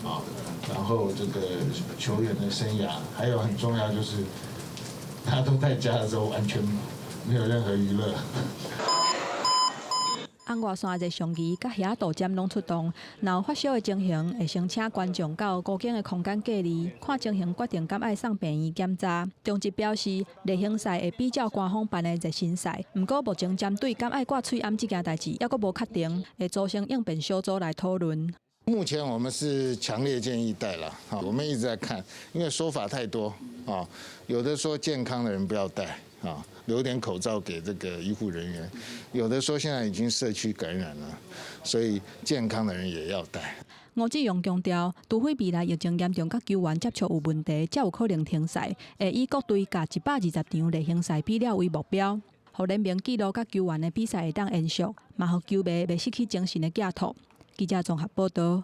啊，然後這個球員的生涯，還有很重要就是，他都在家的時候完全沒有任何娛樂。紅外線熱像儀佮遐度針攏出動，若有發燒的情形，會先請觀眾到高間的空間隔離，看情形決定敢愛送病院檢查。中職表示，例行賽會比照官方辦的熱身賽，毋過目前針對敢愛掛喙罨這件代誌，猶閣無確定，會組成應變小組來討論。目前我們是強烈建議戴了，我們一直在看，因為說法太多啊，有的說健康的人不要戴啊，留點口罩給這個醫護人員，有的說現在已經社區感染了，所以健康的人也要戴。吳志榮強調，除非未來疫情嚴重，佮球員接觸有問題，才有可能停賽。會以各隊共120場例行賽比了為目標，予聯盟紀錄佮球員的比賽會當延續，嘛予球迷袂失去精神的寄託。記者綜合報道。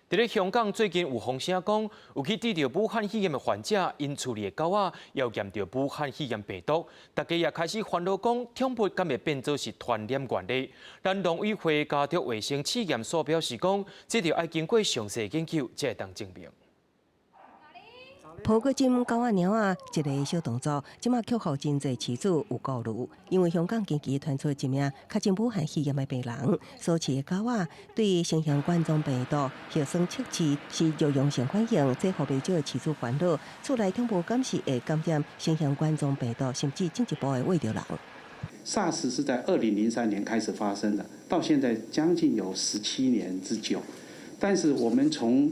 佇咧香港最近有風聲講，有去治著武漢肺炎的患者，𪜶厝裡的狗仔也有驗著武漢肺炎病毒，大家也開始煩惱講，寵物敢會變做是傳染源咧？咱農委會家畜衛生試驗所表示講，這著愛經過詳細研究才會當證明。抱個針狗仔貓仔一个小動作，這馬卻予真濟飼主有顧慮，因為香港近期傳出一名確診武漢肺炎的病人，所飼的狗仔對新型冠狀病毒核酸測試是弱陽性反應，這予袂少的飼主煩惱，厝內寵物敢是會感染新型冠狀病毒，甚至進一步會餵著人。 SARS 是在2003年開始發生的，到現在將近有17年之久，但是我們從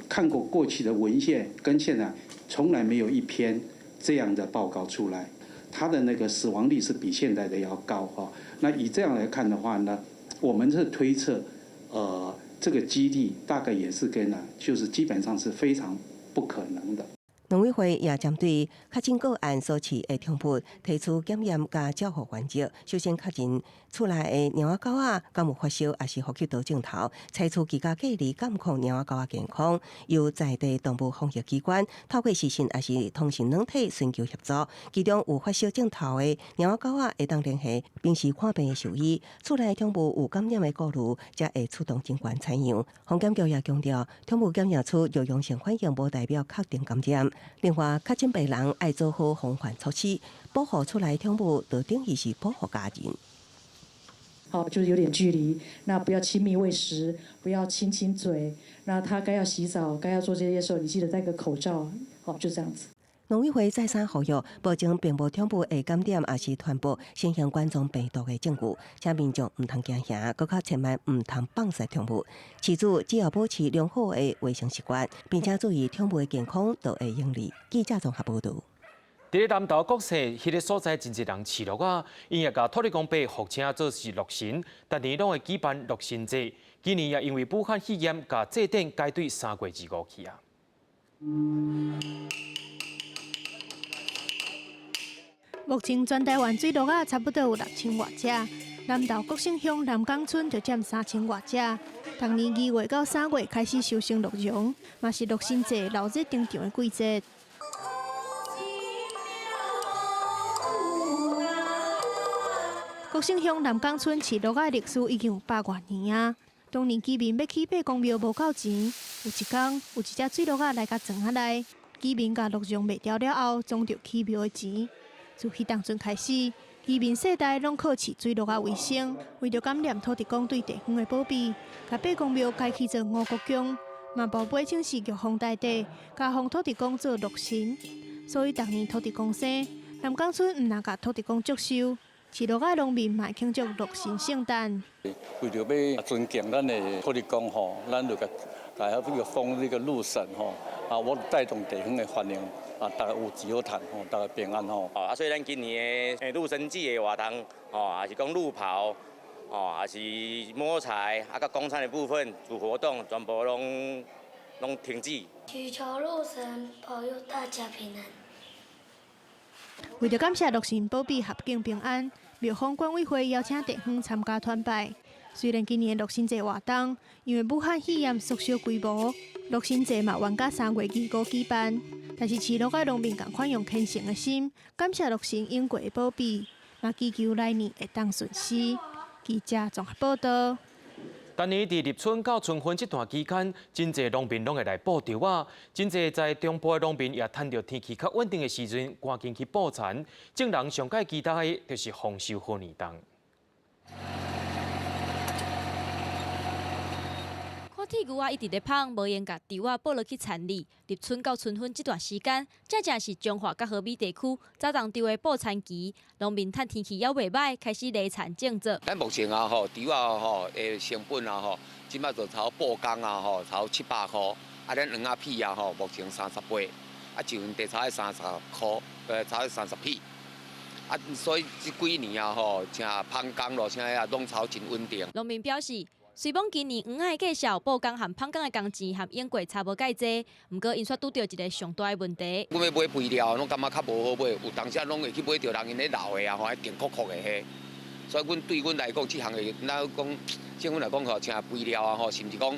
看過過去的文獻，跟現在從來沒有一篇這樣的報告出來，它的那個死亡率是比現在的要高哈。那以這樣來看的話呢，我們是推測，這個幾率大概也是跟呢，就是基本上是非常不可能的。農委會也針對確診個案所飼的寵物提出檢驗佮照護原則。首先確認厝內的貓仔狗仔敢有發燒，抑是呼吸道症頭，採取居家隔離監控貓仔狗仔健康。由在地動物防疫機關透過視訊抑是通訊軟體尋求協助。其中有發燒症頭的貓仔狗仔會當聯繫平時看病的獸醫。厝內寵物有感染的顧慮，才會出動警官採樣。防檢局也強調，寵物檢驗出弱陽性反應，無代表確定感染。另外，確診病人愛做好防範措施，保護厝內寵物，就等於是保護家人。好，就是有點距離，那不要親密餵食，不要親親嘴。那他該要洗澡、該要做這些時候，你記得戴個口罩。好，就這樣子。農委會再三呼籲，目前並無寵物會感染抑是傳播新型冠狀病毒的證據，請民眾毋通驚嚇，閣較千萬毋通放肆寵物。飼主只要保持良好的衛生習慣，並且注意寵物的健康，就會用利。記者綜合報導。佇咧南投國姓彼个所在，真濟人飼鹿仔，𪜶也共土地公伯號稱做是鹿神，逐年攏會舉辦鹿神祭。今年也因為武漢肺炎，共祭典改對3月25去啊。目前全台灣水鹿仔差不多有6000外隻，南投國姓鄉南港村就佔3000外隻。逐年2月到3月開始收成鹿茸，嘛是鹿神祭鬧熱登場的季節。國姓鄉南港村飼鹿仔的歷史已經有百外年啊。當年居民欲起伯公廟無夠錢，有一工有一隻水鹿仔來共藏仔內，居民共鹿茸賣掉了後，裝著起廟的錢。自彼當陣開始，居民世代攏靠飼水鹿仔為生。為著感念土地公對地方的保庇，共伯公廟改起做五穀宮，嘛報背請示玉皇大帝，加封土地公做鹿神。所以逐年土地公生，南港村毋但共土地公祝壽，飼鹿仔農民嘛會慶祝鹿神聖誕。為著欲尊敬咱的土地公吼，咱就共共彼個封這個鹿神吼，啊，我帶動地方的繁榮。啊，大家有錢好趁吼，大家平安吼。啊，所以咱今年的鹿神祭的活動，吼，也是講鹿跑，吼，也是摸彩，啊，佮公餐的部分主活動，全部攏停止。祈求鹿神保佑大家平安。為著感謝鹿神保庇合境平安，廟方管委會邀請地方參加團拜。雖然今年鹿神祭活動因為武漢肺炎縮小規模，鹿神祭嘛延到3月25舉辦，但是飼鹿仔農民仝款用虔誠的心，感謝鹿神永過的保庇，嘛祈求來年會當順遂。記者綜合報導。逐年佇立春到春分這段期間，真濟農民攏會來布稻仔。真濟在中部的農民也趁著天氣較穩定的時陣，趕緊去布田。眾人上蓋期待的就是豐收好年冬。看鐵牛仔一直咧蜂，無閒共稻仔布落去田裡。立春到春分這段時間，正正是彰化佮和美地區早冬稻的布田期。農民趁天氣猶袂䆀，開始犁田種植。咱目前啊吼，稻仔吼的成本啊吼，這擺就差布工啊吼，差700箍。啊，咱黃仔埤啊吼，目前38，啊，一份地差30箍，差30埤。啊，所以這幾年啊吼，像蜂工咯，啥啊，攏差真穩定。農民表示，雖罔今年黃仔的價數、布工和蜂工的工錢和永過差無蓋濟，毋過𪜶煞拄著一个上大的問題。阮欲買肥料，攏感覺較無好買，有當時攏會去買著人𪜶咧留的啊，吼，定酷酷的彼。所以，阮對阮來講，這項的，咱講政府來講吼，像肥料啊吼，甚至講，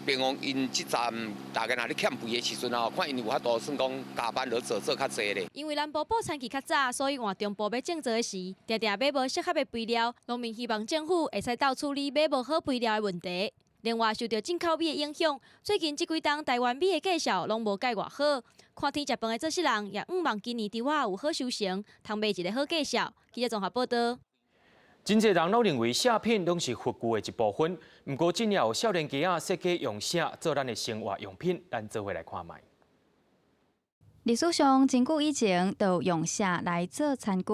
比如講𪜶這站大家若咧欠肥的時陣啊，看𪜶有法度算講加班落做做較濟咧。因為南部布田期較早，所以換中部欲種植的時，定定買無適合的肥料。農民希望政府會使鬥處理買無好肥料的問題。另外，受著進口米的影響，最近這幾冬台灣米的價數攏無蓋偌好。看天食飯的做事人也向望今年稻仔有好收成，通賣一个好價數。記者綜合報道。真濟人攏認為錫片攏是佛具的一部分，毋過真有少年家仔設計用錫做咱的生活用品，咱做伙來看覓。歷史上真久以前，就用錫來做餐具，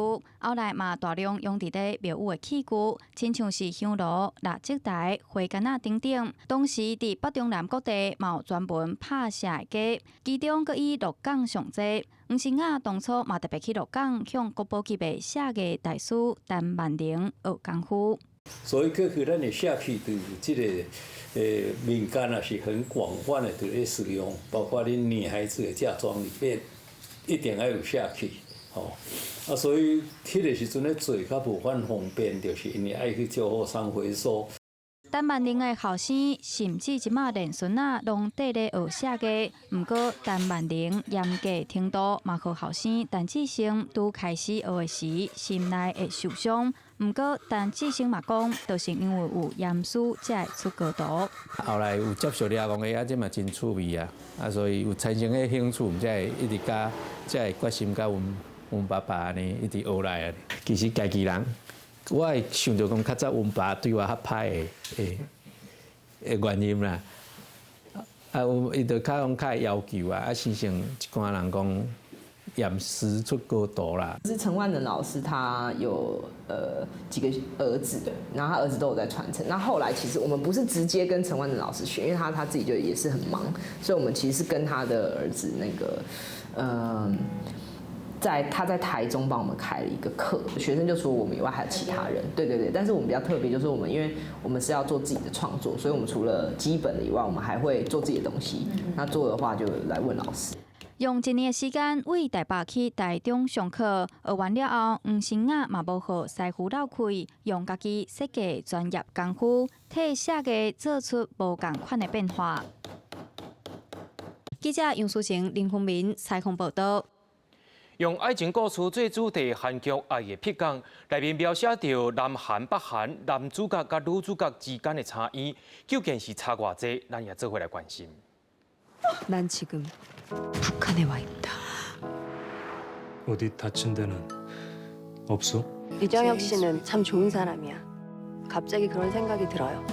後來嘛大量用佇咧廟宇的器具，親像是香爐、蠟燭台、花矸仔等等。當時佇北中南各地嘛有專門拍錫的街，其中閣以鹿港上濟。黃新雅當初嘛特別去鹿港向國寶級的錫藝大師陳萬靈學功夫。所以過去咱的錫器對這個民間啊是很廣泛的佇咧使用，包括恁女孩子的嫁妝裡面一定愛有錫器，吼。啊，所以彼个時陣咧做較無遐方便，就是因為愛去借貨商回收。陳萬靈的後生，甚至這馬連孫仔攏綴咧學錫藝。毋過陳萬靈嚴格程度，嘛予後生陳志成拄開始學的時，心內會受傷。毋過陳志成嘛講，就是因為有嚴師才會出高徒。後來有接觸了，講欸，啊，這嘛真趣味啊，啊，所以有產生彼興趣，才會一直佮，才會決心佮阮爸爸按呢一直學來啊。其實家己人。我會想著講，較早阮爸對我較歹的的原因啦，啊，有伊就較講較會要求啊，啊，親像一般人講嚴師出高徒啦。是陳萬能老師，他有幾個兒子，然後他兒子都有在傳承。那後來其實我們不是直接跟陳萬能老師學，因為他自己就也是很忙，所以我們其實是跟他的兒子那個，他在台中幫我們開了一個課，學生就除了我們以外還有其他人，對對對。但是我們比較特別，就是我們因為我們是要做自己的創作，所以我們除了基本的以外，我們還會做自己的東西。那做的話就來問老師。用一年的時間為台北去台中上課，學完了後，黃新雅嘛無予師傅落氣，用家己設計專業功夫，替錫藝做出無仝款的變化。記者楊淑晴、林宏明採訪報道。用愛情故事做主題，韓劇《愛的迫降》內面描寫著南韓、北韓男主角佮女主角之間的差異，究竟是差偌濟？咱也做伙來關心。 난 지금 북한에 와 있다. 어디 다친 데는 없어? 리정혁 씨는 참 좋은 사람이야. 갑자기 그런 생각이 들어요.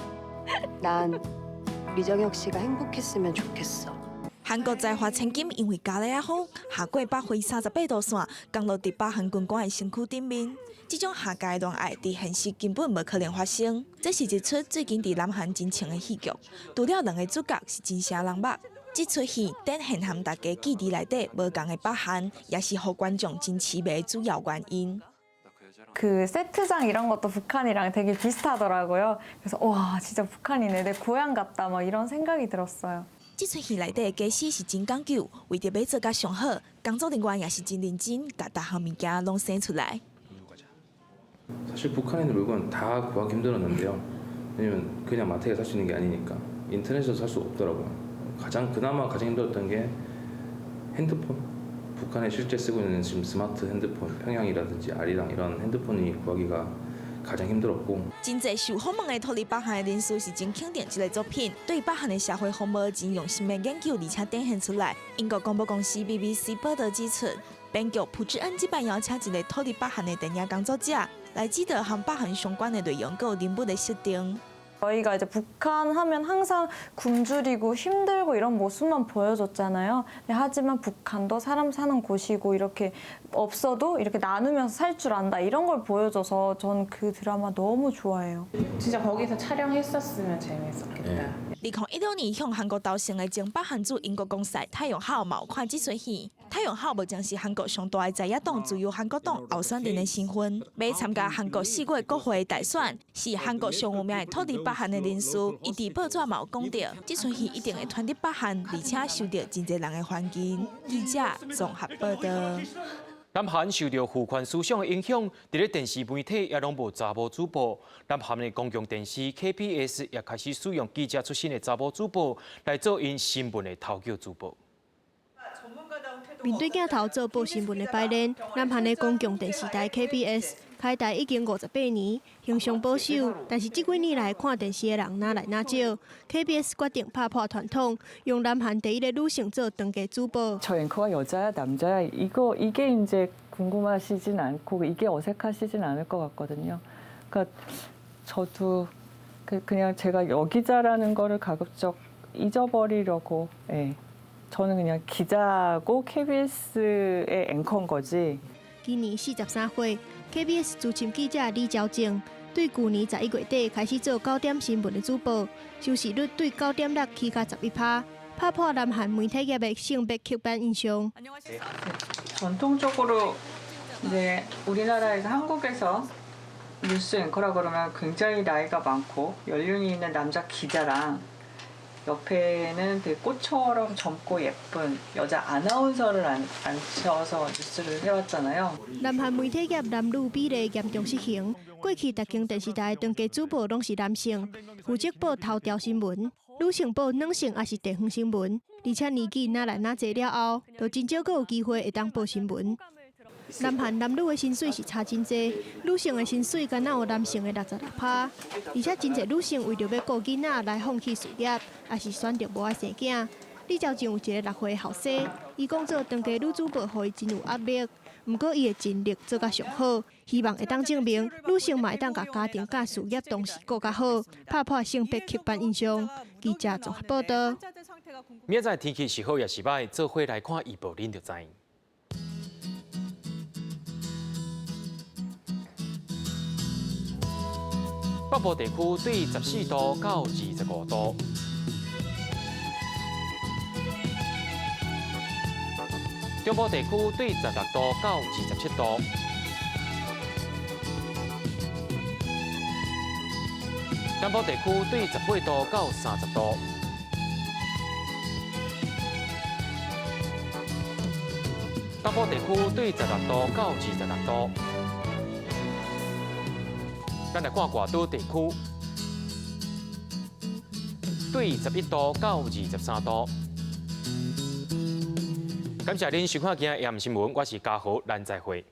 난 리정혁 씨가 행복했으면 좋겠어. 韓國財閥千金因為加勒亞風下過38%度線，降落佇北韓軍官的身軀頂面。這種下界戀愛佇現實根本無可能發生。這是一齣最近佇南韓真紅的戲劇，除了兩个主角是真誠人物，這齣戲展現予大家記佇內底無仝的北韓，也是予觀眾真痴迷的主要原因。 그 세트장 이런 것도 북한이랑 되게 비슷하더라고요. 그래서 와 진짜 북한이네 내 고향 같다 막 이런 생각이 들었어요. 這齣戲內底的家私是真講究，為著欲做甲上好，工作人員也是真認真，共逐項物件攏生出來。 사실 북한에 있는 물건 다 구하기 힘들었는데요. 왜냐면 그냥 마트에 살 수 있는 게 아니니까 인터넷에서 살 수 없더라고요. 가장 그나마 가장 힘들었던 게 핸드폰. 북한에 실제 쓰고 있는 지금 스마트 핸드폰, 평양이라든지 아리랑 이런 핸드폰이 구하기가 가장 힘들었고. 真濟受訪問的脫離北韓的人士是真肯定這个作品，對北韓的社會風貌真用心的研究，而且展現出來。英國廣播公司 BBC 報導指出，編劇朴智恩這擺邀請一个脫離北韓的電影工作者來指導和北韓相關的內容，閣有人物的設定。 저희가 이제 북한 하면 항상 굶주리고 힘들고 이런 모습만 보여줬잖아요. 네, 하지만 북한도 사람 사는 곳이고 이렇게 없어도 이렇게 나누면서 살 줄 안다 이런 걸 보여줘서 전 그 드라마 너무 좋아해요. 진짜 거기서 촬영했었으면 재밌었겠다. 2016年向韓國投誠的前北韓駐英國公使太陽浩嘛有看這齣戲。太陽浩目前是韓國上大的在野黨自由韓國黨候選人的身份，欲參加韓國4月國會大選，是韓國上有名的脫離北韓的人士。伊佇報紙嘛有講著，這齣戲一定會傳佇北韓，而且受著真濟人的歡迎。記者綜合報導。南韓受著父權思想的影響，佇咧電視媒體也攏無查某主播。南韓的公共電視 KBS 也開始使用記者出身的查某主播來做𪜶新聞的頭腳主播。面對鏡頭做報新聞的排練，南韓的公共電視台 KBS 開台已經58年，形象保守，但是這幾年來看電視的人愈來愈少。KBS 決定拍破傳統，用南韓第一个女性做當家主播。 저 앵커가 여자야 남자야 이거 이게 이제 궁금하시진 않고 이게 어색하시진 않을 것 같거든요. 그러니까 저도 그냥 제가 여기자라는 거를 가급적 잊어버리려고 예. 저는 그냥 기자고 KBS의 앵커인 거지. 今年43歲，KBS 資深記者李昭正對舊年11月底開始做9點新聞的主播，收視率對9.6起到11%，拍破南韓媒體業的性別刻板印象。 전통적으로 이제 우리나라에서 한국에서 뉴스 앵커라 그러면 굉장히 나이가 많고 연륜이 있는 남자 기자랑 옆에는 되게 꽃처럼 젊고 예쁜 여자 아나운서를 앉혀서 뉴스를 해왔잖아요. 南韓媒體業男女比例嚴重失衡，過去逐間電視台當家主播攏是男性，負責報頭條新聞；女性報軟性抑是地方新聞。而且年紀愈來愈濟了後，就真少閣有機會會當報新聞。南韓男女的薪水是差真濟，女性的薪水敢若有男性的66%，而且真濟女性為著欲顧囡仔來放棄事業，抑是選擇無愛生囝。李昭靜有一个6歲後生，伊講做當家女主播，予伊真有壓力。毋過伊會盡力做甲上好，希望會當證明女性嘛會當共家庭佮事業同時顧較好，拍破性別刻板印象。記者綜合報導。明仔載天氣是好抑是䆀，做伙來看預報，恁就知。北部地區對14度到25度。中部地區對16度到27度。南部地區對18度到30度。北部地區對16度到26度。咱來看外島地區，對11度到23度。感謝恁收看今日的新聞，我是嘉豪，咱再會。